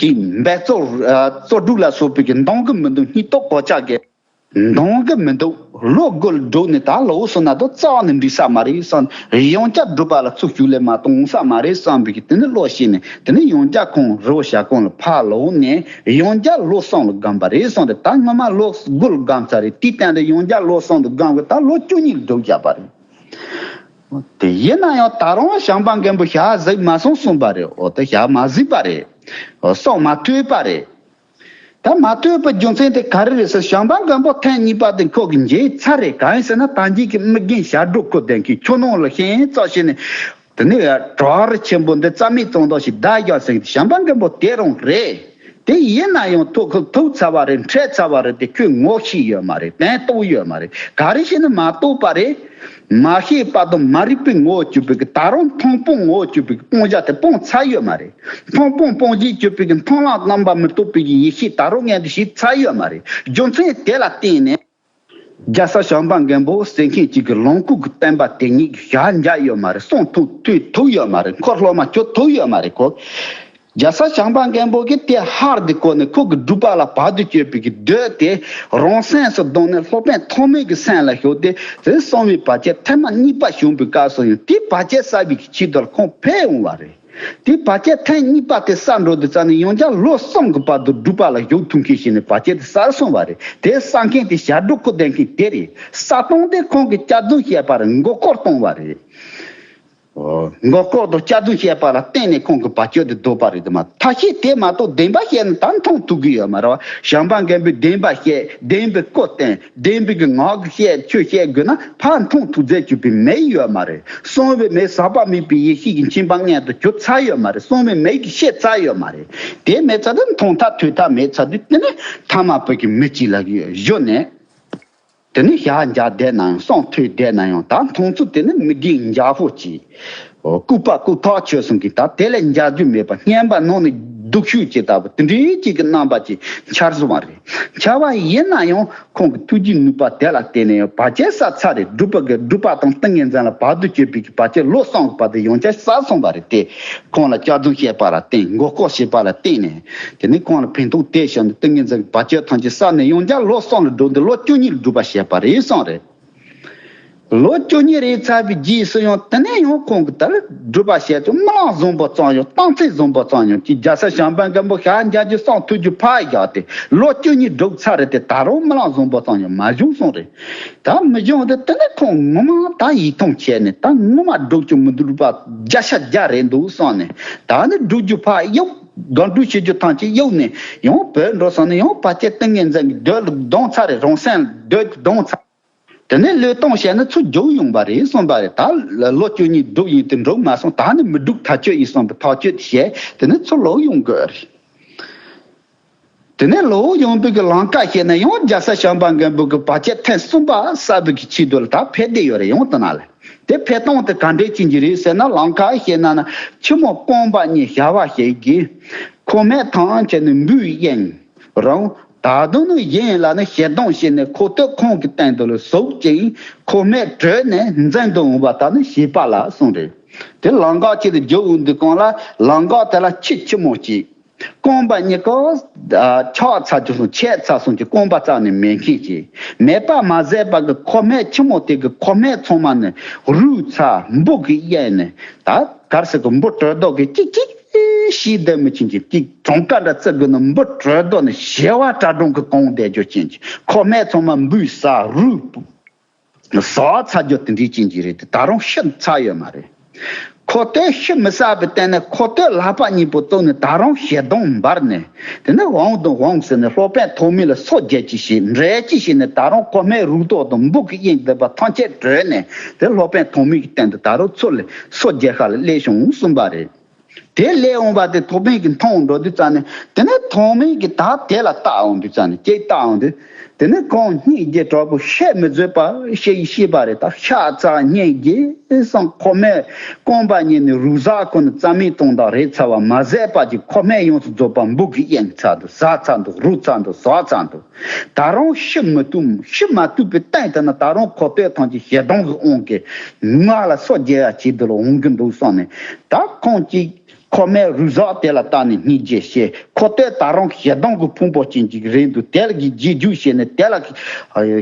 གི་འབད་རྩོལ། ཨ། རྩོལ་སྒྲུབ་ལ་སོགས་པའི་གི་འདང་གི་མི་འདུག་སྙིང་སྟོབས་གོ་ཆ་གི་འདང་གི་མི་འདུག་ལོ་དགུ་ལ་འགྲོ་ནས་ད་ལོ་སོང་ན་དོ་རྩ་བ་ནས་འགྲིག་ས་མ་རེད་བསམ། ཡང་བསྐྱར་སྒྲུབ་པ་ལ་ཚུར་ཞུགས་ལས་མ་གཏོང་ས་མ་རེད་བསམ་པའི་གི་དེ་ནས་བློ་ཤེས་ནས། དེ་ནས་ཡང་བསྐྱར་ཁོང་རི་བོ་ཞྭ་ཀོང་ལ་ཕར་ལོག་ནས་ཡང་བསྐྱར་ལོ་གསུམ་ལ་སྒོམ་པ་རེད་བསམ་རེད། ད་སྔོན་མ་ལོ་དགུ་ལ་སྒོམ་ཚར་རེད། དེའི་སྟེང་དུ་ཡང་བསྐྱར་ལོ་གསུམ་ལ་སྒོམ་གི་ད་ལོ་བཅུ་གཉིས་ལ་སྒྲུབ་བཞག་པ་རེད། དེ་ཡིན་ན་ཡང་ད་རུང་བྱམས་པ་མགོན་པོ་ཞལ་གཟིགས་མ་སོང་གསུངས་པ་རེད། འོ། དེ་ཞལ་མ་གཟིགས་པ་རེད། འོ། གསུང་མ་ཐོས་པ་རེད། ད་མ་ཐོས་པའི་རྒྱུ་མཚན་དེ་ག་རེ་རེད་ཟེར། བྱམས་པ་མགོན་པོ་ཐེངས་གཉིས་པ་དེ་ཁོ་གིས་མཇལ་ཚར་རེད། གང་ཡིན་ཟེར་ན། ད་གིན་གྱི་མི་རྒན་ཞབས་བྲོ་ཁོ་ལྡན་མཁན་ཆུ་ནང་ལ་ཤིང་བཙགས་བྱས་ནས། དེ་ནས་བྲག་རི་ཆེན་པོ་འདི་རྩ་མེད་གཏོང་ཐབས་ཤིག་བརྡར་བཞག་ཟེར་གི། བྱམས་པ་མགོན་པོ་དེ་རང་རེད། དེ་ཡིན་ན་ཡང་ཐུག་ཁོ་ཐུག་ཚར་བ་རེད། འཕྲད་ཚར་བ་རེད་དེ། ཁོས་ངོ་ཤེས་ཡོད་མ་རེད། དོན་རྟོགས་ཡོད་མ་རེད། ག་རེ་བྱས་ནས་མ་རྟོགས་པ་རེད། མ་ཤེས་པ་དང་མ་རིག་པའི་ངོ་བོ་གྱུར་པའི་གི་ད་རུང་མཐོང་སྤང་ངོ་བོ་གྱུར་པའི་གི་སྤང་བྱ་དེ་སྤངས་ཚར་ཡོད་མ་རེད། མཐོང་སྤང་སྤང་བྱས་གྱུར་པའི་གི་མཐོང་ལམ་རྣམ་པར་མི་རྟོག་པའི་གི་ཡེ་ཤེས་ད་རུང་མངོན་དུ་བྱས་ཚར་ཡོད་མ་རེད། རྒྱུ་མཚན་དེ་ལ་བརྟེན་ནས། རྒྱལ་སྲས་བྱམས་པ་མགོན་པོ་ཟེར་མཁན་གཅིག་གི་ལོངས་སྐུ་གི་བསྟན་པ་དེ་ཉིད་ཀྱི་ཞལ་མཇལ་ཡོད་མ་རེད། གསུང་ཐོས་ཐོས་ཐུབ་ཡོད་མ་རེད། འཁོར་སློབ་མ་བྱེད་ཐུབ་ཡོད་མ་རེད་ཁོ། རྒྱལ་སྲས་བྱམས་པ་མགོན་པོ་གིས་དེ་ཧར་དེ་བཀོད་ནས་ཁོ་གི་སྒྲུབ་པ་ལ་བར་དུ་གཅོད་པའི་གི་བརྡོལ་དེ་རང་སེམས་སུ་བསྡམས་ནས་སློབ་དཔོན་ཐོགས་མེད་ཀྱི་སེམས་ལ་ཞུགས་ཏེ། དེ་གསང་བའི་བར་ཆད་ཐེངས་མ་གཉིས་པ་བྱུང་བའི་སྐབས་སུ་ཡང་དེའི་བར་ཆད་བསལ་བའི་གི་ཆེད་དུ་ལ་ཁོང་ཕེབས་འོང་བ་རེད། དེའི་བར་ཆད་ཐེངས་གཉིས་པ་དེ་བསལ་འགྲོ་དུས་ཙམ་ནས་ཡང་བསྐྱར་ལོ་གསུམ་གྱི་བར་དུ་སྒྲུབ་པ་ལ་ཞུགས་ཐུབ་མཁན་ཞིག་ནས་བར་ཆད་དེ་བསལ་སོང་བ་རེད། དེ་བསལ་མཁན་དེ་ཞབས་བྲོ་ཁོ་ལྡན་མཁན་དེ་རེད། བསལ་སྟངས་དེ་ཁོང་གིས་སྐྱབས་འཛུམ་བཤད་པ་རེད། མགོ་སྐོར་གཏོང་བ་རེད། མགོ་སྐོར་དང་སྐྱབས་འཛུམ་བཤད་པ་ལ་བརྟེན་ནས་ཁོང་གི་བར་ཆད་དེ་བཟློག་པ་རེད། དེ་མ་ཐབས་ཤེས་དེ་མ་གཏོགས་བདེན་པ་བཤད་ན་ད་མཐོང་ཐུབ་ཀྱི་ཡོད་མ་རེད་བ། བྱམས་པ་མགོན་པོས་བདེན་པ་བཤད། བདེན་པའི་སྐུ་བསྟན། བདེན་པའི་གི་ངག་གི་བཤད་ཆོས་བཤད་དགོས་ན་ཕར་མཐོང་ཐུབ་རྩལ་གྱུར་པའི་མི་ཡོད་མ་རེད། གསང་བའི་མི་ཟག་པ་མེད་པའི་ཡེ་ཤེས་ཀྱི་མཁྱེན་པ་མངོན་དུ་གྱུར་ཚར་ཡོད་མ་རེད། གསང་བའི་མི་གིས་ཤེས་ཚར་ཡོད་མ་རེད། དེ་མེད་ཚར་དུས་མཐོང་ཐབས་ཐོས་ཐབས་མེད་ཚར་དུས། དེ་ནས་ཐ་མལ་པའི་གི་མི་གཅིག་ལ་བཞུགས་ནས། དེ་ནས་ཞལ་མཇལ་བསྡད་ན་ཡང་། གསང་ཐོས་བསྡད་ན་ཡང་། ད་མཐོང་ཚུལ་དེ་ནི་མི་རྒན་འཇའ་ཧོ་ཅིག་ལྐུགས་པ་ལྐུགས་ཐག་ཆོད་སོང་གི། ད་དེ་ལས་མཇལ་རྒྱུ་མེད་པ། སྙན་པ་ནང་ནས་སྡུག་ཤོས་ཅིག་ལྟ་བུ་དེ་འདྲའི་ཅིག་གི་རྣམ་པ་ཅིག་འཆར་སོང་བ་རེད། འཆར་བ་ཡིན་ན་ཡང་ཁོང་གི་ཐུགས་རྗེའི་ནུས་པ་དེ་ལ་བརྟེན་ནས་ཡང་བར་ཆད་བསལ་ཚར་རེད། སྒྲུབ་པ་གི་སྒྲུབ་པ་དང་ཏིང་ངེ་འཛིན་ལ་བར་དུ་གཅོད་པའི་གི་བར་ཆད་ལོ་གསུམ་གི་བར་དུ་ཡང་བསྐྱར་བསལ་སོང་བ་རེད་དེ། ཁོང་ལ་སྐྱབས་འཛུམ་བཤད་པ་ལ་བརྟེན། མགོ་སྐོར་བྱེད་པ་ལ་བརྟེན་ནས། དེ་ནས་ཁོང་ལ་ཕན་ཐོགས་དེ་བྱུང་ནས་ཏིང་ངེ་འཛིན་གྱི་བར་ཆད་ཐམས་ཅད་བསལ་ནས་ཡང་བསྐྱར་ལོ་གསུམ་ལ་འགྲོ་འདི་ལོ་བཅུ་གཉིས་ལ་སྒྲུབ་པ་བྱས་པ་རེད་གསུངས་རེད། ལོ་བཅུ་གཉིས་རེད་ཚར་བའི་རྗེས་སུ་ཡང་དེ་ནས་ཡང་ཁོང་གིས་ད་སྒྲུབ་པ་བྱས་ཚུལ་རྨི་ལམ་བཟང་པོ་ཙམ་ཡང་རྟགས་མཚན་བཟང་པོ་ཙམ་ཡང་གི་རྒྱལ་སྲས་བྱམས་པ་མགོན་པོ་ཞལ་མཇལ་རྒྱུ་སང་ཐུགས་རྒྱུ་ཕར་བཞག་སྟེ་ལོ་བཅུ་གཉིས་སྒྲུབ་ཚར་རེད་དེ་ད་རུང་རྨི་ལམ་བཟང་པོ་ཙམ་ཡང་མ་བྱུང་སོང་རེད། ད་མི་བྱུང་དེ་དེ་ནས་ཁོང་ངོ་མ་ད་ཡིད་ཐང་ཆད་ནས་ད་ངོ་མ་སྒྲུབ་རྒྱུ་མི་འདུག་པ་བརྒྱ་ཆ་བརྒྱ་རེད་འདུག་བསམ་ནས་ད་ནི་སྒྲུབ་རྒྱུ་ཕར་གཡུག་སྒང་སྒྲུབ་བྱེད་རྒྱུ་ཐམས་ཅད་གཡུག་ནས་ཡང་བོད་འགྲོ་སོང་ནས་ཡང་ཕལ་ཆེར་ཏིང་ངེ་འཛིན་གྱི་རྡོ་ལ་བརྡུངས་ཚར་རེད། རང་སེམས་རྡོ་གིས་བརྡུངས་ཚར། དེ་ནས་བློས་གཏོང་བྱས་ན་ཚུར་རྒྱུག་ཡོང་བ་རེད་གསུངས་པ་རེད། ད་ལོ་བཅུ་གཉིས་སྒྲུབ་ཡིན་དུ་འགྲུབ་མ་སོང་། ད་ནི་མི་སྒྲུབ་ཐག་ཆོད་ཡིན་གསུངས་པའི་ཐག་གཅོད་དེ་བྱས་དེ་ནས་ཚུར་ལོག་ཡོང་དགོས་རེད། དེ་ནས་ལོག་ཡོང་བའི་གི་ལམ་ཁ་བཤད་ན་ཡང་རྒྱལ་སྲས་བྱམས་པ་མགོན་པོ་གི་བར་ཆད་ཐེངས་གསུམ་པ་བསལ་བའི་གི་ཆེད་དུ་ལ་ད་ཕེབས་བསྡད་ཡོད་རེད། ཡང་དེ་ན་ལ་དེ་ཕེབས་སྟངས་དེ་ག་འདྲས་ཅན་གྱི་རེད་ཟེར་ན་ལམ་ཁ་བཤད་ན་ན་ཆུ་མོ་རྐང་པ་གཉིས་ཞ་བ་ཞིག་གིས་ཁོ་མེད་ཐང་ཆད་ནས་འབུའི་གཡེང་། རང་ད་དུང་ནི་གཞན་ལ་ནི་ཞེ་སྡང་བྱས་ནས་ཁོ་ཐོས་ཁོང་གི་སྟེང་དུ་ལ་ཟུག་ཅིང་ཁོ་མེད་བྲོས་ནས་འཛིན་དུ་འོང་བ་ལྟ་ནི་ཞེས་པ་ལ་གསུངས་རེད། དེ་ལམ་ཁ་ཆེད་དུ་རྒྱུག་འོང་དུས་གང་ལ་ལམ་ཁ་དེ་ལ་ཆུ་ཆེན་མོ་གཅིག་རྐང་པ་གཉིས་ཀ་ཆག་ཚར་རྒྱུ་སོང་ཆད་ཚར་སོང་གི་རྐང་པ་རྩ་ནས་མེད་མཁན་གྱི་མེད་པ་མ་ཟད་པ་གི་ཁོ་མེད་ཆེན་མོ་དེ་གི་ཁོ་མེད་ཚང་མ་ནི་རུལ་ཚར། འབུ་གི་གཡེང་ནས་ད་གར་སོང་གི་འབུ་དྲོད་རྡོག་གི་ཅིག་ཅིག་ཤི་བདེ་མི་ཆེན་གྱི་ཅིག་གྲངས་ཀ་འདྲ་བརྩི་དགོས་ན་འབུ་དྲོད་རྡོག་ནི་བྱེ་བ་དྲག་སྒྲོམ་གི་གང་བསྡད་རྒྱུ་ཅན་གྱི་ཁོ་མེད་ཚང་མ་འབུས་ཟ་རུལ་ཟ་ཚར་རྒྱུ་དེ་འདྲའི་ཅན་གྱི་རེད་དེ་ད་རུང་ཤི་ཚར་ཡོད་མ་རེད། ཁོ་ཐོས་ཤི་མི་ཟ་བའི་སྟེང་ནས་ཁོ་ཐོས་ལག་པ་གཉིས་པོ་བཙུགས་ནས་ད་རུང་ཞེ་སྡང་འབར་ནས་དེ་ནས་ཝང་དང་ཝང་ཟེར་ནས་སློབ་དཔོན་ཐོགས་མེད་ལ་སོ་བརྒྱད་ཅིག་བྱས་འདྲེ་ཅིག་བྱས་ནས་ད་རུང་ཁོ་མེད་རུལ་རྡོག་དང་འབུ་གི་གཡེང་བསྡད་པ་ཐམས་ཅད་བྲོས་ནས་དེ་སློབ་དཔོན་ཐོགས་མེད་ཀྱི་སྟེང་དུ་ད་རུང་ཚུར་ལ་སོ་བརྒྱད་ཤ་ལ་སླེབས་བྱུང་གསུངས་པ་རེད། དེ་ལས་འོངས་པ་དེ་ཐོགས་མེད་ཀྱིས་མཐོང་འགྲོ་དུས་ཙ་ནས་དེ་ནས་ཐོགས་མེད་ཀྱིས་ད་དེ་ལ་བལྟ་འོང་དུས་ཙ་ནས་ཅིག་བལྟ་འོང་དུས་དེ་ནས་ཁོང་སྙིང་རྗེ་དྲག་པོ་བཤད་མི་བཟོད་པ་བཤད་ཡི་ཤེས་པ་རེད། ད་ཤ་ཚ་སྙིང་རྗེ་སང་ཁོ་མེད་རྐང་པ་གཉིས་ནས་རུལ་ཟ་ཁོ་ནི་རྩ་མེད་གཏོང་དང་རེད་ཚར་བ་མ་ཟད་པ་ཅིག་ཁོ་མེད་ཡོངས་སུ་རྫོགས་པ་འབུ་གི་གཡེང་ཚར་འདུག་ཟ་ཚར་འདུག་རུལ་ཚར་འདུག་ཟ་ཚར་འདུག་ད་རུང་ཤི་མི་ཐུབ། ཤི་མ་ཐུབ་པའི་སྟེང་དུ་ན་ད་རུང་ཁོ་ཐོས་ཐང་གི་ཞེ་སྡང་གི་དབང་གིས་ང་ལ་སོ་རྒྱལ་ཡ་ཆེད་དུ་ལ་འོང་གི་འདུག་བསམ་ནས་ད་ཁོང་གིས་ཁོ་མེད་རུལ་ཟ་དེ་ལ་བལྟ་ནས་སྙིང་རྗེ་བྱས། ཁོ་ཐོས་ད་རུང་ཞེ་སྡང་གི་ཕུང་པོ་ཅན་གྱི་རེད་འདུག་དེ་ལ་གི་རྗེས་འཇུག་བྱས་ནས་དེ་ལ་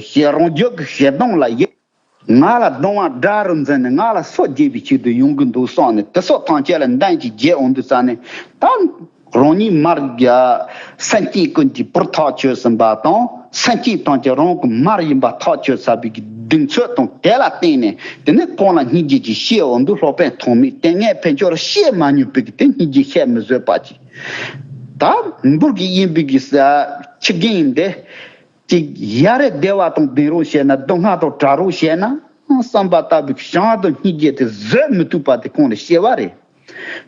ཞེ་རང་རྒྱུད་ཀྱི་ཞེ་སྡང་ལ་ཡི་ང་ལ་སྡང་བ་དགྲ་རུ་འཛིན་ནས་ང་ལ་སོ་རྒྱས་པའི་ཆེད་དུ་ཡོང་གི་འདུག་བསམ་ནས་དེ་སོགས་ཐམས་ཅད་ལ་འདང་གི་རྒྱལ་འོང་དུས་ཙ་ནས་ད། རང་ཉིད་མར་གྱི་སེམས་ཅན་ཀུན་གྱི་བུར་ཐག་ཆོད་ཟིན་པ་དང་སེམས་ཅན་ཐམས་ཅད་རང་གི་མར་ཡིན་པ་ཐག་ཆོད་ཚར་བའི་གདེང་ཚོད་དང་དེ་ལ་བརྟེན་ནས་དེ་ནས་ཁོང་ལ་སྙིང་རྗེ་གྱི་ཤེས་འོང་དུས་སློབ་དཔོན་ཐོགས་མེད་དེ་ངས་ཕན་ཆོད་ལ་བཤད་མ་མྱོང་བའི་གི་དེ་སྙིང་རྗེ་བཤད་མི་བཟོད་པ་ཅིག་ད་འབུར་གྱི་ཡིན་པའི་གི་ས་ཁྱི་རྒན་འདི་ཅིག་ཡ་རེ་བདེ་བ་དང་ལྡན་རོགས་བྱས་ན་སྡུག་བསྔལ་དང་བྲལ་རོགས་བྱས་ན་བསམ་པ་ལྟ་བུའི་བྱང་དང་སྙིང་རྗེ་དེ་བཟོད་མི་ཐུབ་པ་དེ་ཁོང་ལ་སྐྱེ་བ་རེད།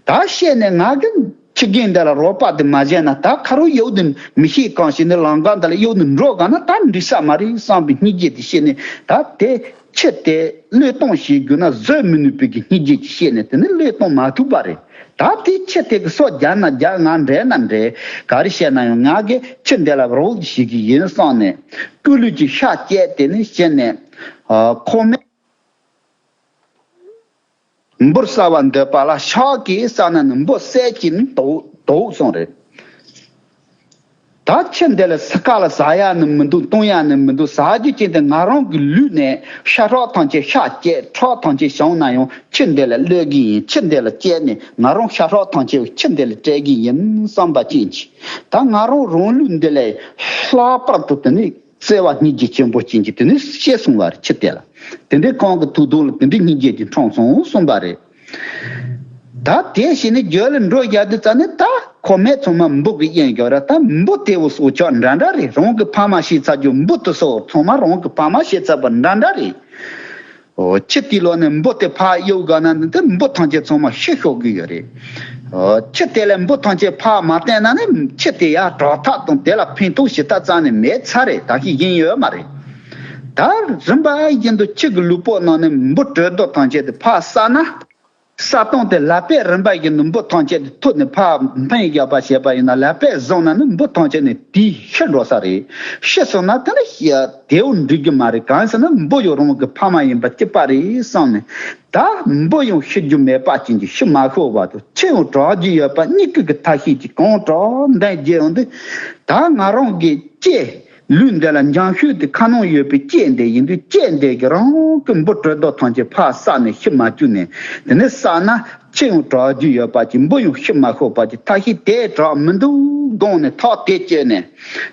ད་བཤད་ནས་ང་གི་ཁྱི་རྒན་འདི་ལ་རོགས་པ་དེ་མ་བྱས་ན་ད་ཁ་རོག་ཡོད་དེ་མི་ཤེས་གང་ཞིག་ནི་ལམ་ཁ་འདི་ལ་གཡུག་ནས་འགྲོ་ག་ན་ད་འགྲིག་ས་མ་རེད་བསམ་པའི་སྙིང་རྗེ་དེ་བཤད་ནས་ད་དེ་ཁྱི་དེ་བློས་གཏོང་བྱེད་དགོས་ན་བཟོད་མི་ནུས་པའི་གི་སྙིང་རྗེ་ཅིག་བཤད་ནས་དེ་ནི་བློས་གཏོང་མ་ཐུབ་པ་རེད། ད་དེ་ཁྱི་དེ་གི་སོ་རྒྱག་ན་རྒྱག་ང་འདྲེ་ན་འདྲེ་ག་རེ་བཤད་ན་ཡང་ང་གི་ཁྱི་འདི་ལ་རོགས་བྱེད་ཀྱི་ཡིན་བསམ་ནས་སྐུ་ལུས་ཀྱི་ཤ་བཅད་དེ་ནི་བཤད་ནས་ཁོ་མེད། འབུར་ཟ་བར་འདོད་པ་ལ་ཤག་གིས་ཟ་ན་ནི་འབུ་བསད་ཀྱིན་དོག་དོག་སོང་རེད། ད་ཁྱི་འདི་ལ་སི་ཀ་ལ་ཟ་ཡ་ནི་མི་འདུག་གཏོང་ཡ་ནི་མི་འདུག་ཟ་རྒྱུ་ཅན་དེ་ང་རང་གི་ལུས་ནས་ཤ་ཁྲག་ཐམས་ཅད་ཤ་བཅད་ཁྲག་ཐམས་ཅད་བྱུང་ན་ཡང་ཁྱི་འདི་ལ་གློད་ཀྱི་ཡིན། ཁྱི་འདི་ལ་བཅད་ནས་ང་རང་ཤ་ཁྲག་ཐམས་ཅད་ཁྱི་འདི་ལ་སྤྲད་ཀྱི་ཡིན་བསམ་པ་ཅན་གྱིས་ད་ང་རང་རང་ལུས་འདི་ལ་ལྷག་པར་དུ་དེ་ནི། བརྩེ་བ་སྙིང་རྗེ་ཆེན་པོ་ཅན་གྱིས་དེ་ནས་ཤེས་སོང་བར་ཁྱི་དེ་ལ། དེ་འདྲའི་ཁོང་གི་ཐུགས་ཐོག་ལ་དེ་འདྲའི་སྙིང་རྗེ་ཅིག་འཁྲུངས་སོང་གསུངས་པ་རེད། ད་དེ་བཞིན་ནི་རྒྱུད་ལ་འགྲོ་རྒྱག་དུས་ཙ་ནས་ད་ཁོ་མེད་ཚང་མ་འབུ་གི་གཡེང་རྒྱག་ར། ད་འབུ་དེ་བོ་སོ་ཆགས་འདྲ་འདྲ་རེད། རང་གི་ཕ་མ་ཤི་ཚར་རྒྱུ་འབུ་དེ་སོ་ཚང་མ་རང་གི་ཕ་མ་ཤི་ཚར་བ་འདྲ་འདྲ་རེད། ཨོ། ཁྱི་དེའི་ལོག་ནས་འབུ་དེ་ཕར་གཡུག་ག་ན་འདི་འབུ་ཐམས་ཅད་ཚང་མ་ཤི་ཤོར་གི་ཡོད་རེད། ཨོ། ཁྱི་དེ་ལས་འབུ་ཐམས་ཅད་ཕར་མ་བསྟན་ན་ནི་ཁྱི་དེ་ཡར་དྲག་ཐག་དང་དེ་ལ་ཕན་ཐོགས་ཞེ་དྲག་རྩ་ནས་མེད་ཚར་རེད། ད་ཤི་གིན་ཡོད་མ་རེད། ད་རིམ་པ་བཞིན་དུ་ཁྱི་གི་ལུས་པོ་ནང་ནས་འབུ་དྲོད་རྡོག་ཐམས་ཅད་དེ་ཕར་བསགས་ན། བསགས་སྟངས་དེ་ལག་པས་རིམ་པ་བཞིན་དུ་འབུ་ཐམས་ཅད་དེ་ཐུག་ནས་ཕར་འཕེན་རྒྱག་པ་བྱས་པ་ཡིན་ན་ལག་པས་བཟུང་ན་ནི་འབུ་ཐམས་ཅད་ནི་དེས་ཤི་འགྲོ་ས་རེད། ཤི་སོང་ན་དེ་ནི་དེའུ་འགྲིག་གི་མ་རེད། གང་ཟེར་ན་འབུ་ཡང་རང་གི་ཕ་མ་ཡིན་པ་གཅིག་པ་རེད་བསམ་ནས་ད་འབུ་ཡང་ཤི་རྒྱུ་མེད་པ་ཅན་གྱི་ཤི་མ་ཤོར་བར་དུ་ཁྱི་ཡང་དྲག་རྒྱུ་ཡོད་པ་གཉིས་ཀྱི་གི་ཐབས་ཤེས་ཀྱི་གང་དྲག་འདང་རྒྱག་ཡོང་དུས་ད་ང་རང་གི་ལྕེ། ལུས་འདི་ལ་འཇམ་ཤོས་དེ་ཁ་ནང་ཡོད་པའི་ལྕེ་འདི་ཡིན་དུས། ལྕེ་འདི་གིས་རང་གི་འབུ་དྲི་དག་ཐམས་ཅད་ཕར་བསགས་ནས་ཤི་མ་བཅུག་ནས། དེ་ནས་བསགས་ན་ཁྱི་ཡང་དྲག་རྒྱུ་ཡོད་པ་ཅིག་འབུ་ཡང་ཤི་མ་ཤོར་བ་ཅིག་ཐབས་ཤེས་དེ་དྲག་མི་འདུག་དགོངས་ནས་ཐག་དེ་བཅད་ནས།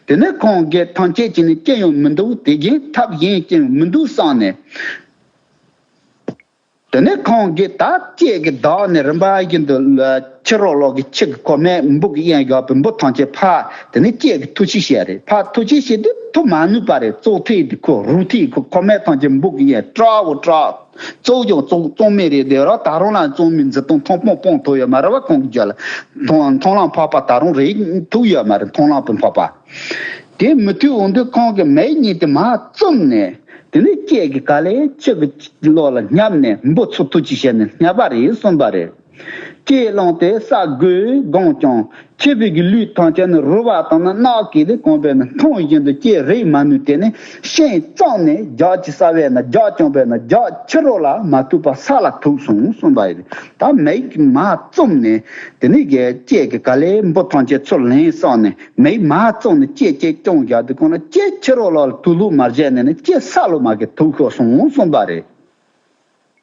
དེ་ནས་ཁོང་གིས་ཐམས་ཅད་ཀྱིས་ནི་ལྕེ་ཡང་མི་འདུག་དེ་བཞིན་ཐབས་གཞན་ཅི་ཡང་མི་འདུག་བསམས་ནས། དེ་ནས་ཁོང་གིས་ད་ལྕེ་གིས་བདག་ནས་རིམ་པ་བཞིན་དུ་ལ་ཕྱི་རོལ་ལོགས་ཀྱི་ཁྱི་གི་ཁོ་མོའི་འབུ་གི་གཡས་བཞག་པའི་འབུ་ཐམས་ཅད་ཕར། དེ་ནས་ལྕེ་གིས་འཐུ་ཆུ་བྱས་རེད། ཕར་འཐུ་ཆུ་བྱས་དུས་འཐུ་མ་ནུས་པ་རེད། བཙོག་ཐིག་དེ་ཁོ་རུལ་ཐིག་ཁོ་ཁོ་མོའི་ཐམས་ཅད་འབུ་གི་གཡས་བཀྲག་འོ་བཀྲག་བཙོག་ཀྱང་བཙོག་བཙོག་མེད་རེད། དེ་ར་ད་རུང་ལ་བཙོག་མའི་འཛུལ་སྟངས་མཐོང་སྤང་སྤང་ཐུབ་ཡོད་མ་རེད་བ། ཁོང་གི་རྒྱབ་ལ་མཐོང་མཐོང་ལམ་འཕགས་པ་ད་རུང་རེད་ཐུབ་ཡོད་མ་རེད། མཐོང་ལམ་པའི་འཕགས་པ། དེ་མི་ཐུབ་འོང་དུས་ཁོང་གིས་མའི་གཉིས་དེ་མར་བཙུམས་ནས། དེ་ནས་ལྕེ་གིས་ག་ལེར་ཁྱི་གི་ལོགས་ལ་བསྙབས་ནས་འབུ་ཚུར་འཐུ་ཆུ་བྱས་ནས་བསྙབས་པ་རེད་གསུངས་པ་རེད། ལྕེ་བླངས་ཏེ་བསགས་དགོས་དགོངས་ཀྱང་ཁྱི་ཕིག་གི་ལུས་ཐམས་ཅད་ནི་རུལ་བ་དང་ནི་རྣག་གིས་དེ་གང་བས་ན་མཐོང་བཞིན་དུ་ལྕེ་རེག་མ་ནུས། དེ་ནས་ཤིང་བཙུམས་ནས་རྒྱགས་ཀྱི་ས་བས་ན་རྒྱགས་ཀྱང་བས་ན་རྒྱགས་ཕྱི་རོལ་ལ་མ་ཐུག་པར་ས་ལ་ཐུག་སོང་གསུངས་པ་ཡིན། ད་མའི་གིས་མར་བཙུམས་ནས། དེ་ནས་ལྕེ་གིས་ག་ལེར་འབུ་ཐམས་ཅད་ཚུར་ལེན་བསམས་ནས་མའི་མར་བཙུམས་ནས་ལྕེ་ལྕེ་བརྐྱངས་བཞག་དུས་གང་ལ་ལྕེ་ཕྱི་རོལ་ལ་ཐུག་ལུགས་མ་བྱས་ནས་ནི་ལྕེ་ས་ལ་མ་གི་ཐུག་ཤོར་སོང་གསུངས་པ་རེད།